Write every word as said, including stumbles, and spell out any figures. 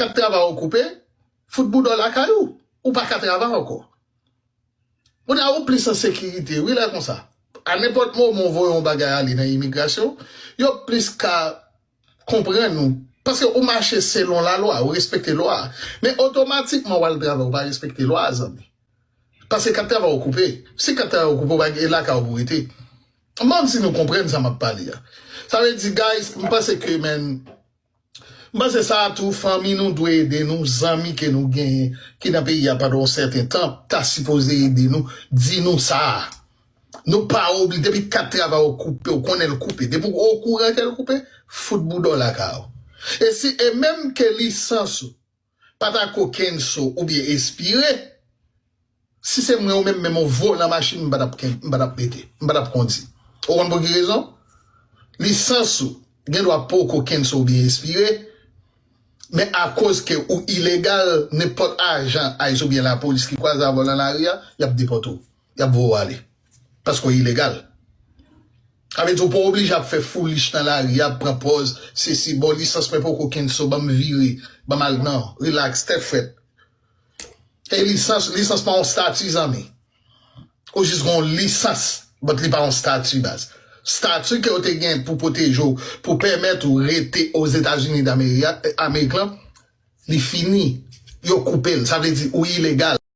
kat travay ou koupe, fout bouda w lakay ou. Ou pa ka travay ankò. Kounye a ou plis an sekirite, wi, lè konsa. A nenpòt moman ou voye yon bagay ale nan imigrasyon, yo plis ka konprann ou. Paske ou mache selon lalwa, ou respekte lwa. Men otomatikman w al travay, ou pa respekte lwa, zanmi. Paske kat travay ou koupe. Si kat travay ou koupe, ou pa gen lakay ou pou rete. Mwen si nou konprann sa m ap pale a. Sa vle di, guys, m panse ke, men, m panse sa a tou, fanmi nou dwe ede nou, zanmi ke nou genyen, ki nan peyi a pandan yon sèten tan, ta sipoze ede nou, di nou sa a. Nou pa oblije, depi kat travay ou koupe, ou konnen l koupe. Depi ou okouran ke l koupe, fout bouda w lakay ou. E si, e menm ke lisans ou pa ta ko kenso oubyen espire, si se mwen ou menm, menm yon volan machin, m pa t ap ken-, m pa t ap mete, m pa t ap kondi. Ou konn pou ki rezon? Lisans ou gen dwa poko kenso oubyen espire, men akoz ke ou ilegal, nenpòt ajan ice oubyen lapolis ki kwaze avè w nan lari a, y ap depòte w. Y ap voye w ale. Paske w ilegal. Sa vle di ou pa oblije ap fè foolish nan lari a, ap pran pòz, sesi, bon, lisans mwen poko kenso, ban m vire, ban m al, non, relax, tèt frèt. E lisans, lisans pa yon stati, zanmi. Ou jis gen yon lisans, but li pa yon stati, baz. Stati ke yo te gen pou pwoteje w, pou pèmèt ou rete Ozetazini Damerik, Amerik lan, li fini. Yo koupe l. Sa vle di ou ilegal.